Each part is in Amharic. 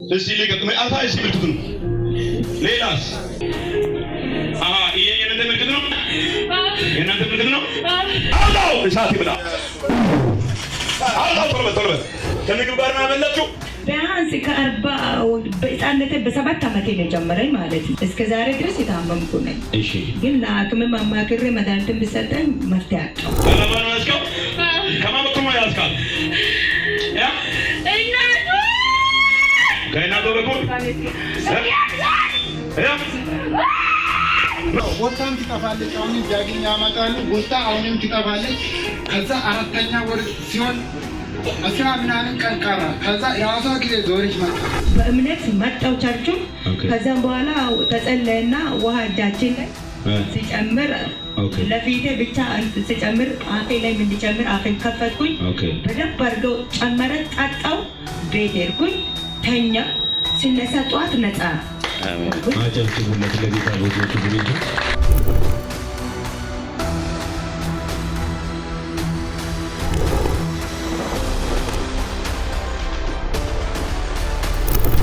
እስቲ ልቀቅ። አሳይ እስቲ ምልክቱን። ሌላስ? አሃ፣ ይሄ የእናንተ ምልክት ነው። የእናንተ ምልክት ነው። አውጣው፣ እሳት ይብላ። አውጣው፣ ቶሎ በል ቶሎ በል። ከምግብ ጋር ነው ያበላችሁ። ቢያንስ ከ40 በህፃንነቴ በ7 ዓመቴ ነው የጀመረኝ ማለት ነው። እስከ ዛሬ ድረስ የታመምኩ ነኝ። እሺ፣ ግን ለሐኪምም አማክሬ መድኃኒትን ቢሰጠኝ መፍትሄ አጣሁ። ከማን ነው ያዝከው? ከማን በኩል ነው ያዝካት? ያ ከእናቱ በኩል ያ ቦታም ትጠፋለች። አሁንም ቢያገኝ ያመጣሉ። ቦታ አሁንም ትጠፋለች። ከዛ አራተኛ ወር ሲሆን 10 ምናምን ቀን ቀረ። ከዛ የራሷ ጊዜ ዞረች መጣ። በእምነት መጣው ቸርቹ። ከዛም በኋላ ተጸለየና ውሃ እጃችን ላይ ሲጨምር ለፊቴ ብቻ ሲጨምር አፌ ላይ እንዲጨምር አፌን ከፈትኩኝ። በደንብ አድርገው ጨመረ፣ ጠጣው። ቤት ሄድኩኝ፣ ተኛ። ስነሳ ጠዋት ነፃ። አጨብጭቡለት ለጌታ ክብር ይሁን።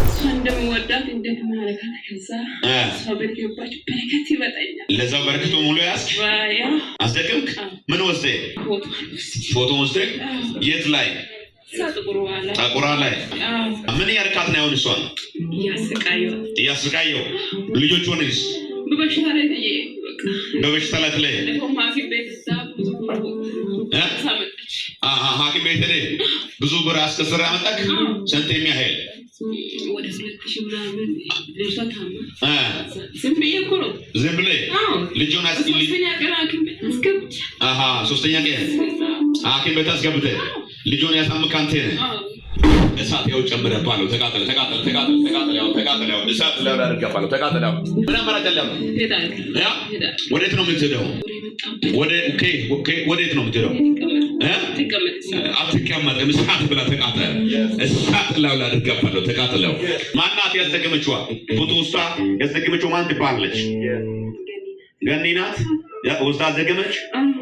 እሷ እንደምወዳት እንዴት ማለካት። ከዛ እሷ ቤት ገባች፣ በረከት ይመጣኛል። ለዛው በረከቱ ሙሉ ያዝክ፣ አስደገምክ። ምን ወስደህ? ፎቶ ወስደህ የት ላይ? ጠቁራ ላይ። ምን ያርካት ነው? አሁን እሷን እያሰቃየው ልጆች ሆነስ በበሽታ ላይ ትለይ ሐኪም ቤት ሄደህ ብዙ ብር አስከስራ ያመጣክ ስንት የሚያህል? ወደ 2000 ምናምን። ልጅቷ ታማ ዝም ብዬ እኮ ነው። ዝም ብለህ ልጁን ሶስተኛ ቀን ሐኪም ቤት አስገብቼ ሶስተኛ ቀን ሐኪም ቤት አስገብተህ ልጁን ያሳምክ አንተ ነህ። እሳት ያው ጨምረባለሁ። ተቃጠለ፣ ተቃጠለ፣ ተቃጠለ፣ ተቃጠለ፣ ያው ተቃጠለ፣ ያው እሳት ላይ አድርገባለሁ። ተቃጠለ። ያው ምን አማራጭ አለ? ያ ወዴት ነው የምትሄደው? ወደ okay፣ okay፣ ወዴት ነው የምትሄደው? አትቀመጥም። እሳት ብላ ተቃጠል። እሳት ላይ አድርገባለሁ። ተቃጠለው። ማናት ያስደገመችዋ? ፎቶ ውስጧ ያስደገመችው ማን ትባላለች? ገኒ ናት። ውስጥ አዘገመች።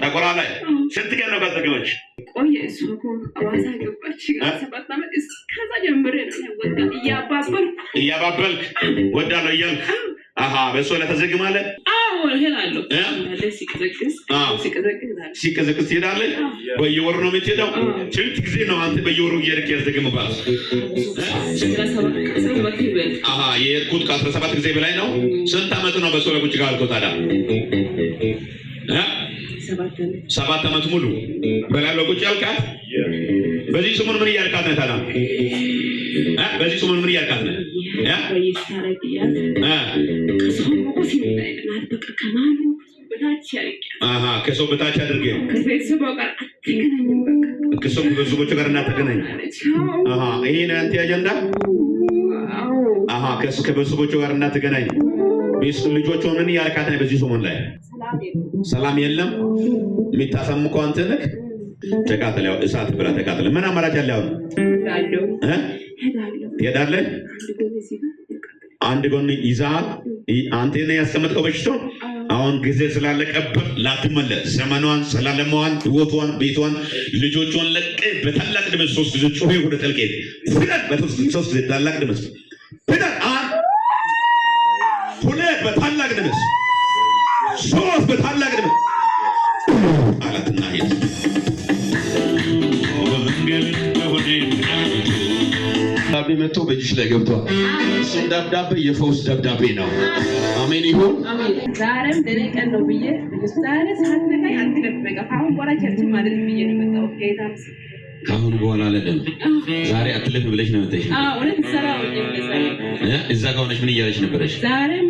ጠቆራ ላይ ስንት ቀን ነው ካዘገመች? ቆየ። እሱ እኮ አዋሳ ገባች 7 ዓመት። ከዛ ጀምሬ ነው ወጣ እያባበልኩ እያባበልክ ወዳለሁ እያልክ አሃ፣ በእሷ ላይ ተዘግማለህ። አዎ እሄዳለሁ። ሲቀዘቅዝ ሲቀዘቅዝ ሲቀዘቅዝ ትሄዳለህ። በየወሩ ነው የምትሄደው? ስንት ጊዜ ነው አንተ በየወሩ እየሄድክ ያስደግምባት? አሃ፣ የሄድኩት ከ17 ጊዜ በላይ ነው። ስንት ዓመት ነው በእሷ ላይ ቁጭ ካልከው ታዲያ? 7 ዓመት ሙሉ በላለው ቁጭ ያልካት። በዚህ ሰሞን ምን እያልካት ነው ታዲያ? በዚህ ሰሞን ምን እያልካት ነው? አሃ፣ ከሰው በታች አድርጌ ከሰው ከቤተሰቦቹ ጋር እንዳትገናኝ። አሃ፣ ይሄ ነው ያንተ አጀንዳ። አሃ፣ ከቤተሰቦቹ ጋር እንዳትገናኝ። ልጆቹ ምን እያልካት ነው? በዚህ ሰሞን ላይ ሰላም የለም። የሚታሰምከው አንተ ነህ። ተቃጠል፣ ያው እሳት ብላ ተቃጠል። ምን አማራጭ አለ አሁን? ትሄዳለህ። አንድ ጎን ይዘሃል። አንተ ነህ ያስቀመጥከው በሽታው። አሁን ጊዜ ስላለቀብህ ላትመለስ፣ ዘመኗን፣ ሰላለሟን፣ ህይወቷን፣ ቤቷን፣ ልጆቿን ለቀህ በታላቅ ድምፅ 3 ጊዜ ጮሄ ወደ ጥልቅ ሂድ። ፍጠን! በሶስት ጊዜ ታላቅ ድምፅ ፍጠን! 1 2 በታላቅ ድምፅ 3 በታላቅ ድምፅ አላትና ሂድ። ደብዳቤ መጥቶ በእጅሽ ላይ ገብቷል። እሱም ደብዳቤ የፈውስ ደብዳቤ ነው። አሜን ይሁን። ዛሬም ለኔ ቀን ነው ብዬ ዛሬ ሳትነካኝ አትለፍ። በቃ ከአሁን በኋላ church ማለት ብዬ ነው የመጣሁት። ጌታ ምስክሬ። ከአሁን በኋላ አለለም። ዛሬ አትለፍ ብለሽ ነው የመጣሽ? አዎ፣ እውነት ሰራው እንደዛ። እዛ ጋር ሆነሽ ምን እያለሽ ነበረሽ? ዛሬም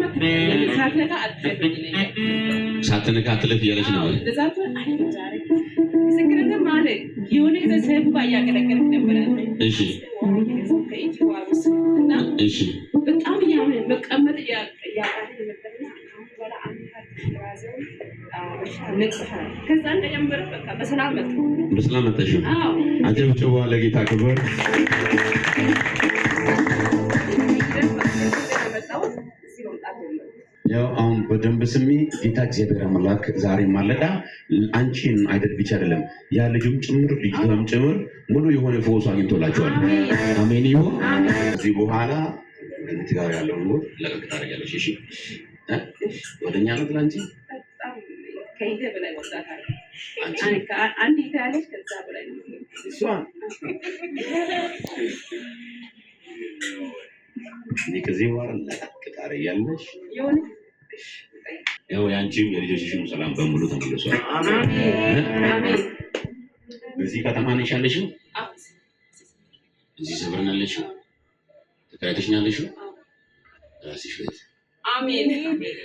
ሳትነካ አትለፍ፣ ሳትነካ አትለፍ እያለሽ ነበር። እንደዛ አይደለም። ዛሬ ምስክርነት ማለት የሆነ ጊዜ ሰይፉ ጋር እያገለገልክ ነበር። እሺ፣ እሺ። በጣም እያመመኝ መቀመጥ እያቃተኝ ነበር። ከአሁን በኋላ አንድ ከዛ እንደጀመረ በቃ በሰላም መጣሁ። በሰላም መጣሽ። አዎ። አጨብጭቡ ለጌታ ክብር። ያው አሁን በደንብ ስሚ። ጌታ እግዚአብሔር አምላክ ዛሬ ማለዳ አንቺን አይደል ብቻ አይደለም ያ ልጁም ጭምር ልጅቷም ጭምር ሙሉ የሆነ ፈውስ አግኝቶላችኋል። አሜን ይሁን። ከዚህ በኋላ ከዚህ ጋር ያለውን ሞት ለቀቅ ታደርጊያለሽ። እሺ ወደኛ ነው ትላንቺ በጣም ከይሄ በላይ ወዳታለሁ። አንድ ይታያለች ከዛ በላይ ነው እሷ እኔ ከዚህ በኋላ ለቀቅ ታደርጊያለሽ። ያው የአንቺም የልጆችሽም ሰላም በሙሉ ተመልሷል። አሜን። በዚህ ከተማ ነሽ ያለሽው? እዚህ ሰፈር ነው ያለሽው? ተከራይተሽ ነው ያለሽው? ራስሽ ቤት። አሜን አሜን።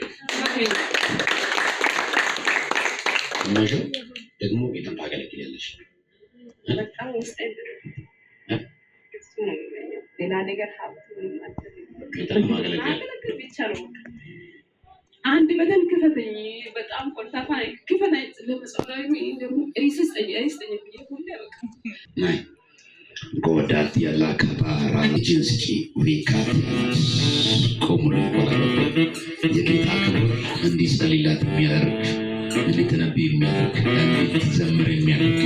ሰማሽው? ደግሞ ጌታን ታገለግያለሽ። በጣም ውስጤ እሱ ነው የሚመኘው። ሌላ ነገር ሀብት ምንም አልፈልግም። ጌታን ማገልገል ማገልገል ብቻ ነው። አንድ በተን ክፈተኝ፣ በጣም ኮልታፋ ነኝ። ክፈተኝ ለመጸለይ ደግሞ ሪስ ስጠኝ፣ ሪስ ስጠኝ ብዬ ሁሌ በቃ ናይ ጎዳት ያላ ከባራ ጂንስቺ ቪካት ቆሙሎ የጌታ ክብር እንዲጸልይላት የሚያደርግ፣ እንድትነብይ የሚያደርግ፣ እንድትዘምር የሚያደርግ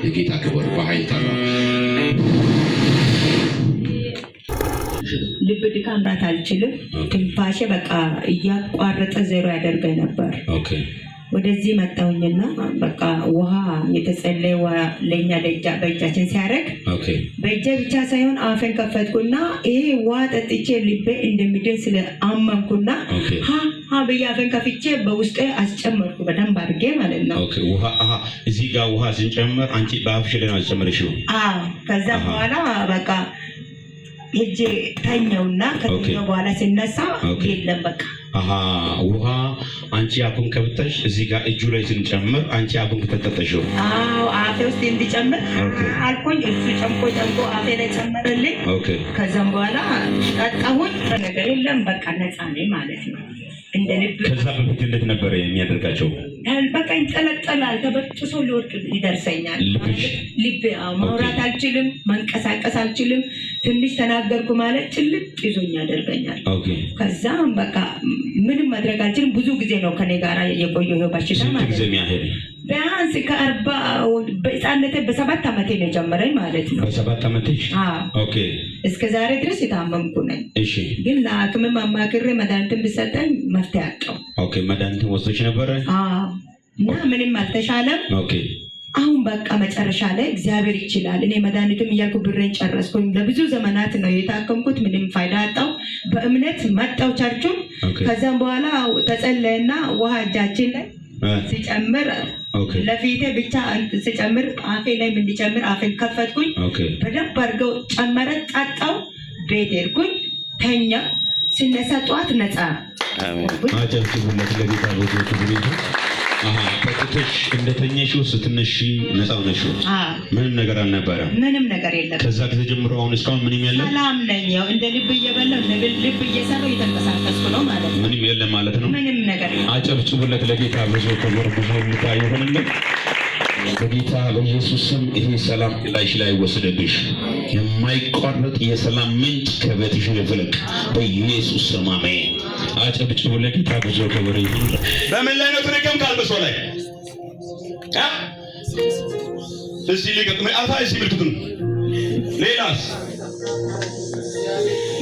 የጌታ ክብር በኃይል ጠራ። ልብ ድካም ራት አልችልም። ትንፋሼ በቃ እያቋረጠ ዜሮ ያደርገኝ ነበር። ወደዚህ መጣሁኝና በቃ ውሃ የተጸለየ ውሃ ለኛ በእጃችን ሲያደርግ በእጄ ብቻ ሳይሆን አፌን ከፈትኩና ይሄ ውሃ ጠጥቼ ልቤ እንደሚድን ስለአመንኩና ሀ ሀ ብዬ አፌን ከፍቼ በውስጤ አስጨመርኩ በደንብ አድርጌ ማለት ነው። ውሃ እዚህ ጋር ውሃ ስንጨምር አንቺ በአፍሽ ላይ ነው ያስጨመርሽው? አዎ። ከዛ በኋላ በቃ ሄጄ ተኛውና ከተኛው በኋላ ሲነሳ የለም በቃ። አሃ ውሃ አንቺ አፉን ከብተሽ እዚህ ጋር እጁ ላይ ስንጨምር አንቺ አፉን ከተጠጠሽው? አዎ፣ አፌ ውስጥ እንዲጨምር አልኩኝ። እሱ ጨምቆ ጨምቆ አፌ ላይ ጨመረልኝ። ከዛም በኋላ ጠጣሁኝ። ነገር የለም በቃ ነፃ ነኝ ማለት ነው። እንደ ልብ። ከዛ በፊት እንዴት ነበረ የሚያደርጋቸው? በቃ ይንጠለጠላል፣ ተበጥሶ ሊወድቅ ይደርሰኛል። ልቤ ማውራት አልችልም፣ መንቀሳቀስ አልችልም። ትንሽ ተናገርኩ ማለት ጭልጥ ይዞኝ ያደርገኛል። ከዛም በቃ ምንም ማድረግ አልችልም። ብዙ ጊዜ ነው ከኔ ጋር የቆየው ይኸው በሽታ ማለት ነው። ቢያንስ ከ40 በህፃንነቴ በ7 ዓመቴ ነው የጀመረኝ ማለት ነው። በ7 ዓመትሽ? Okay። እስከ ዛሬ ድረስ የታመምኩ ነኝ። እሺ። ግን ለሐኪምም አማክሬ መድኃኒትን ቢሰጠኝ መፍትሄ አጣሁ። Okay። መድኃኒትን ወስደሽ ነበረ? አዎ። እና ምንም አልተሻለም። Okay። አሁን በቃ መጨረሻ ላይ እግዚአብሔር ይችላል። እኔ መድኃኒትም እያልኩ ብሬን ጨረስኩኝ። ለብዙ ዘመናት ነው የታከምኩት። ምንም ፋይዳ አጣው። በእምነት መጣው ቸርቹን። ከዛም በኋላ ተጸለየና ውሃ እጃችን ላይ ሲጨምር ለፊቴ ብቻ ሲጨምር አፌ ላይ እንዲጨምር አፌን ከፈትኩኝ። በደንብ አድርገው ጨመረ። ጠጣው። ቤት ሄድኩኝ። ተኛ። ስነሳ ጠዋት ነፃ። አጨብጭቡለት ለጌታ ብዙ ክብር ይሁን። ጠጥተሽ እንደተኛሽው ስትነሺ ነፃ ሆነሽ ምንም ነገር አልነበረም? ምንም ነገር የለም። ከዛ ጊዜ ጀምሮ አሁን እስካሁን ምንም የለም። ሰላም ነኝ። ያው እንደ ልብ እየበላሁ እንደ ልብ እየሰራሁ እየተንቀሳቀስኩ ነው ማለት ነው። ምንም የለም ማለት ነው። ምንም ነገር የለም። አጨብጭቡለት ለጌታ ብዙ ክብር ብዙ ልታ ይሁንልን። በጌታ በኢየሱስ ስም ይሄ ሰላም ላይሽ ላይ ወሰደብሽ። የማይቋረጥ የሰላም ምንጭ ከቤትሽ ይፍለቅ በኢየሱስ ስም አሜን። አጨብጭቡ ለጌታ ብዙ ክብር ይሁን። በምን ላይ ነው ተደገምካል? በሰው ላይ እዚህ ሊቀጥ አሳይ እስኪ ምልክቱን። ሌላስ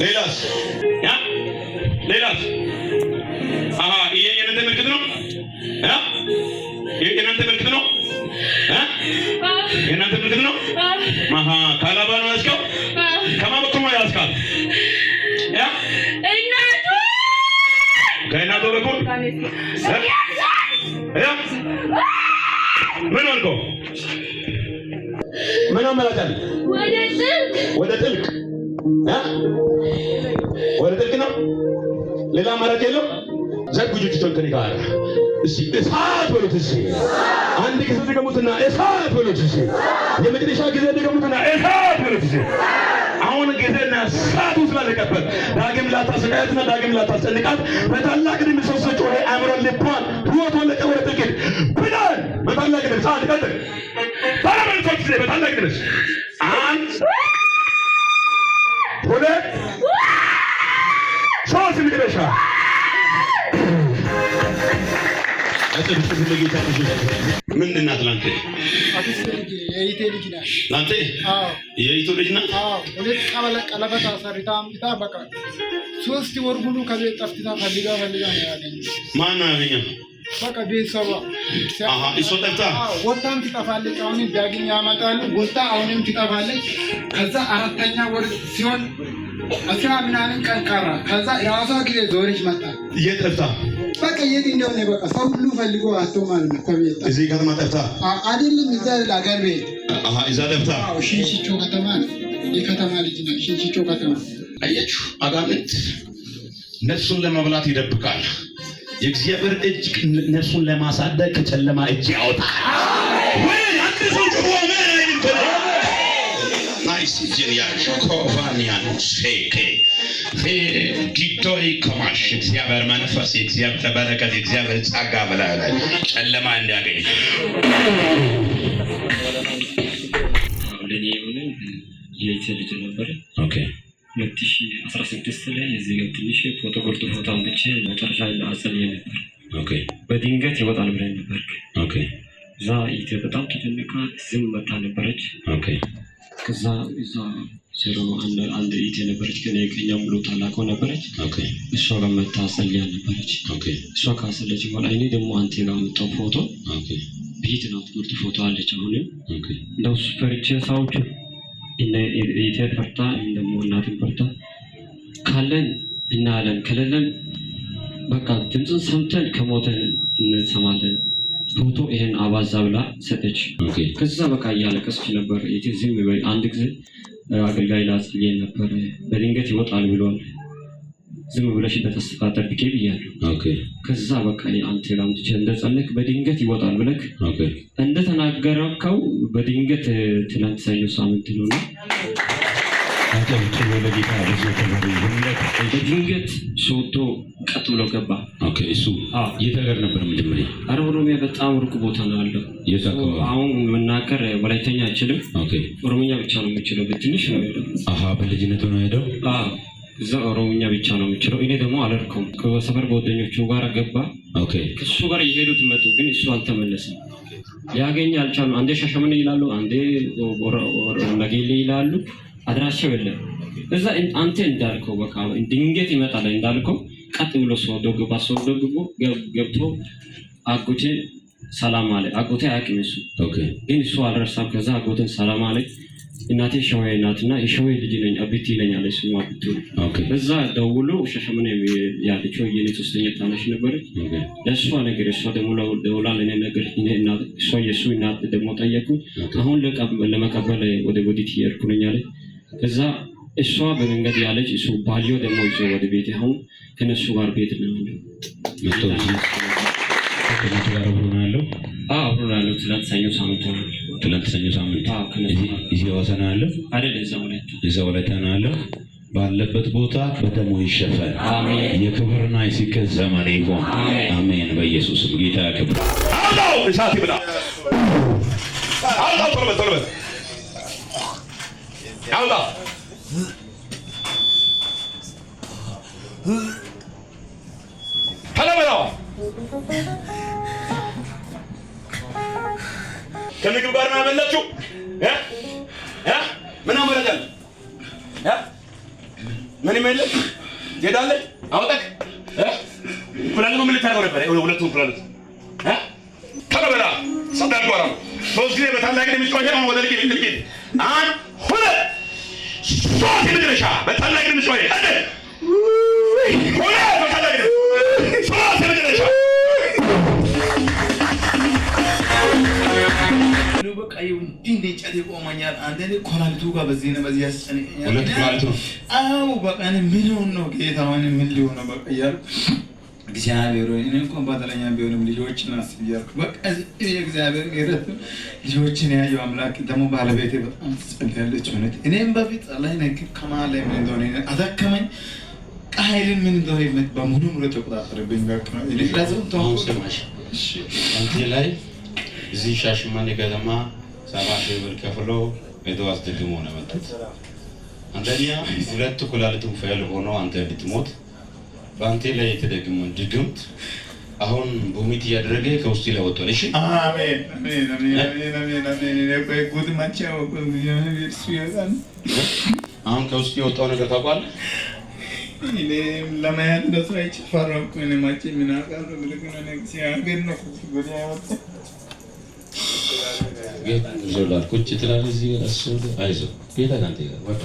ሌላስ ያ ሌላስ? አሃ ይሄ የእናንተ ምልክት ነው። ያ ይሄ የእናንተ ምልክት ነው። የእናንተ ምልክት ነው። አሃ ካላባ ነው ያዝከው። ከማን በኩል ነው ያዝካት? ያ ከእናቱ በኩል ያ ምን ሆንከው? ምን አመላታል? ወደ ጥልቅ ወደ ጥልቅ ነው። ሌላ አማራጭ የለም። ዘርጉ እጆቻችሁን ከእኔ ጋር እስኪ እሳት በሉት። እስኪ አንድ ጊዜ ድገሙትና እሳት በሉት። እስኪ የመጨረሻ ጊዜ ድገሙትና እሳት በሉት። እስኪ አሁን ጊዜና ሰዓቱ ስላለቀበት ዳግም ላታሰቃያትና ዳግም ላታስጨንቃት በታላቅ ድምፅ ሰው ጮኸ። አእምሮን ልቧን ሕይወቷን ለቀ ወደ ጥልቅ ብለን በታላቅ ድምፅ አንድ ቀጥል ባለመልሶች ጊዜ በታላቅ ድምፅ 1 2 3 መጨረሻ አጨብጭቡ ለጌታ ኢየሱስ። ምንድን ናት ላንተ? አክስቴ ልጅ፣ የእህቴ ልጅ ናት። ላንተ? አዎ። የእህቱ ልጅ ናት? አዎ። ሁለት ቀለበት አሰርታ አምጥታ በቃ 3 ወር ሙሉ ከቤት ጠፍታ ፈልጋ ፈልጋ ነው ያገኘው። ማን ነው ያገኘው? በቃ ቤተሰቧ። አሃ፣ እሷ ጠፍታ? አዎ፣ ወጣም ትጠፋለች። አሁንም ዳግም ያመጣሉ። ወጣ አሁንም ትጠፋለች። ከዛ አራተኛ ወር ሲሆን 10 ምናምን ቀን ቀራ። ከዛ የራሷ ጊዜ ዞረች መጣ። የት ጠፍታ? በቃ የት እንደሆነ በቃ ሰው ሁሉ ፈልጎ አቶ ማለት ነው። ከቤት ጠፍታ። እዚህ ከተማ ጠፍታ? አይደለም፣ እዛ አገር ቤት። አሃ፣ እዛ ጠፍታ። አዎ፣ ሽንሽቾ ከተማ ነው። የከተማ ልጅ ነው። ሽንሽቾ ከተማ። አያችሁ፣ አጋንንት ነፍሱን ለመብላት ይደብቃል። የእግዚአብሔር እጅ ነፍሱን ለማሳደግ ከጨለማ እጅ ያወጣል። ወይ አንድ ሰው ጮሆ አሜን አይልም? ናይስ ጂኒያ ኮቫኒያን ሴኬ ዲዶይ ከማሽ። እግዚአብሔር መንፈስ፣ የእግዚአብሔር በረከት፣ የእግዚአብሔር ጸጋ በላይ ላይ ጨለማ እንዲያገኝ። ለእኔ የሆነ የእህቴ ልጅ ነበረ። 2016 ላይ የዚህ ጋር ትንሽ ፎቶ ጉርድ ፎቶ አምጥቼ መጨረሻ አጸልዬ ነበር። በድንገት ይወጣል ብለን ነበር። እዛ እህቴ በጣም ተጨንቃ ዝም መታ ነበረች። ከዛ እዛ ዜሮ አንድ እህቴ ነበረች፣ ከእኔ ከኛ ሙሉ ታላቋ ነበረች። እሷ ጋር መታ ጸልያ ነበረች። እሷ ካጸለየች በኋላ እኔ ደግሞ አንተ ጋር አመጣው ፎቶ። ቤት ናት፣ ጉርድ ፎቶ አለች። አሁንም እንደው ፈርቼ ሰዎቹ እህቴ ፈርታ፣ እኔ ደግሞ እናቴን ፈርታ፣ ካለን እናያለን፣ ከሌለን በቃ ድምፅን ሰምተን ከሞተን እንሰማለን። ፎቶ ይሄን አባዛ ብላ ሰጠች። ከዛ በቃ እያለቀሰች ነበር። እህቴ ዝም በይ፣ አንድ ጊዜ አገልጋይ ላጸልይ ነበር፣ በድንገት ይወጣል ብሏል። ዝም ብለሽ በተስፋ ጠብቂ ብያለሁ። ከዛ በቃ አንተ ጋር አምጥቼ እንደጸለይክ በድንገት ይወጣል ብለክ እንደተናገረከው በድንገት ትናንት ሰኞ ሳምንት ነው። አጨብጭቡ ለጌታ፣ ብዙ ክብር ይሁንለት። በድንገት ሶዶ ቀጥ ብሎ ገባ። Okay፣ እሱ የት ሀገር ነበር መጀመሪያ? አረ ኦሮሚያ በጣም ሩቅ ቦታ ነው ያለው። የት አካባቢ? አሁን መናገር ወላይተኛ አይችልም። ኦሮምኛ ብቻ ነው የሚችለው። በትንሽ ነው የሄደው። አሃ፣ በልጅነቱ ነው የሄደው? አዎ፣ እዛ ኦሮምኛ ብቻ ነው የሚችለው። እኔ ደግሞ አልሄድኩም። ከሰፈር ጓደኞቹ ጋር ገባ። ከእሱ ጋር እየሄዱት መጡ፣ ግን እሱ አልተመለሰም። ሊያገኝ አልቻሉም። አንዴ ሻሸመኔ ይላሉ፣ አንዴ ነጌሌ ይላሉ። አድራሻው የለም። እዛ አንተ እንዳልከው በቃ ድንገት ይመጣል እንዳልከው ቀጥ ብሎ ሶዶ ገባ። ሶዶ ገብቶ አጎቴ ሰላም አለ። አጎቴ አያውቅም እሱ፣ ግን እሱ አልረሳም። ከዛ አጎቴን ሰላም አለ። እናቴ ሸዋዬ ናትና የሸዋዬ ልጅ ነኝ አቤት ይለኛል። እሱ አብቱ እዛ ደውሎ ሻሸመኔ ያለችው የኔ ሶስተኛ ታናሽ ነበረች። ለእሷ ነገር እሷ ደግሞ ደውላ ለእኔ ነገር እሷ የእሱ እናት ደግሞ ጠየቁኝ። አሁን ለመቀበል ወደ ወዲት እየሄድኩ ነኝ አለች። ከዛ እሷ በመንገድ ያለች እሱ ባልዮ ደግሞ ይዞ ወደ ቤት አሁን ከነሱ ጋር ቤት ነው ያለው። መጥቶ ከእናቱ ጋር አብሮ ነው ያለው? አዎ፣ አብሮ ነው ያለው። ትናንት ሰኞ ሳምንት ነው። ትናንት ሰኞ ሳምንት እዚህ ሐዋሳ ነው ያለው? አይደል፣ እዛ ወላይታ። እዛ ወላይታ ነው ያለው። ባለበት ቦታ በደሙ ይሸፈን። የክብርና የስኬት ዘመን ይሁን። አሜን። በኢየሱስም ጌታ ክብር። አውጣው፣ እሳት ይብላ። አውጣው፣ ቶሎ በል፣ ቶሎ በል፣ አውጣ። ቶሎ በለው። ከምግብ ጋር ነው ያበላችሁ? እ እ ምን አማራጭ አለ? እ ምንም የለም። ትሄዳለህ፣ አውጣህ እ ኩላሊቱ ምን ልታደርገው ነበር? ሁለቱን ኩላሊት እ ቶሎ በላ። ሰዳል ጓራ ሶስት ጊዜ በታላቅ ድምፅ ጮኸ። ወደ ልቅ ልቅ፣ አንድ፣ ሁለት፣ ሶስት፣ የመጨረሻ በታላቅ ድምፅ ጮኸ። አንድ፣ ሁለት፣ በታላቅ ድምፅ ሶስት፣ የመጨረሻ። በቃ ይኸው እንዲህ እንደ እንጨት ይቆመኛል። አንዳንዴ ኩላሊቱ ጋር በዚህ ነው በዚህ ያስጨንቀኛል። ሁለት ኩላሊቱ። አዎ፣ በቃ እኔ ምን ሆን ነው ጌታ ሆይ፣ እኔ ምን ሊሆን ነው በቃ እያልኩ፣ እግዚአብሔር ሆይ እኔ እንኳን በደለኛ ቢሆንም ልጆችን አስብ እያልኩ፣ በቃ የእግዚአብሔር ምሕረት ልጆችን ያየው አምላክ። ደግሞ ባለቤቴ በጣም ትጸልያለች። እውነት እኔም በፊት ጸላይ ነኝ፣ ግን ከመሀል ላይ ምን እንደሆነ አደከመኝ። ኃይልን ምን እንደሆነ በሙሉ ሙሉ ተቆጣጠረብኝ። በቃ እኔ ለዛም አሁን ስማሽ፣ አንተ ላይ እዚህ ሻሸመኔ ከተማ 70,000 ብር ከፍሎ ሄዶ አስደግሞ ነው የመጡት። አንደኛ ሁለት ኩላሊቱ fail ሆኖ አንተ እንድትሞት በአንተ ላይ የተደገመውን ድግምት አሁን vomit እያደረገ ከውስጥ ላይ ወጥቷል። እሺ አሜን አሜን አሜን አሜን አሜን አሜን። እኔ ቆይ ጉድ መቼ አወቅሁ? እግዚአብሔር እሱ ያውቃል። አሁን ከውስጥ የወጣው ነገር ታውቃለህ? እኔ ለማየት ደስ አይቼ ፈራሁ እኮ። እኔ መቼ ምን አውቃለሁ ብለህ ነው። እኔ እግዚአብሔር ነው ከዚህ ወዲያ ያወጣኝ። ጌታ ይዞላል። ቁጭ ትላለህ እዚህ ጋር እሱ አይዞህ፣ ጌታ ካንተ ጋር ወጣ።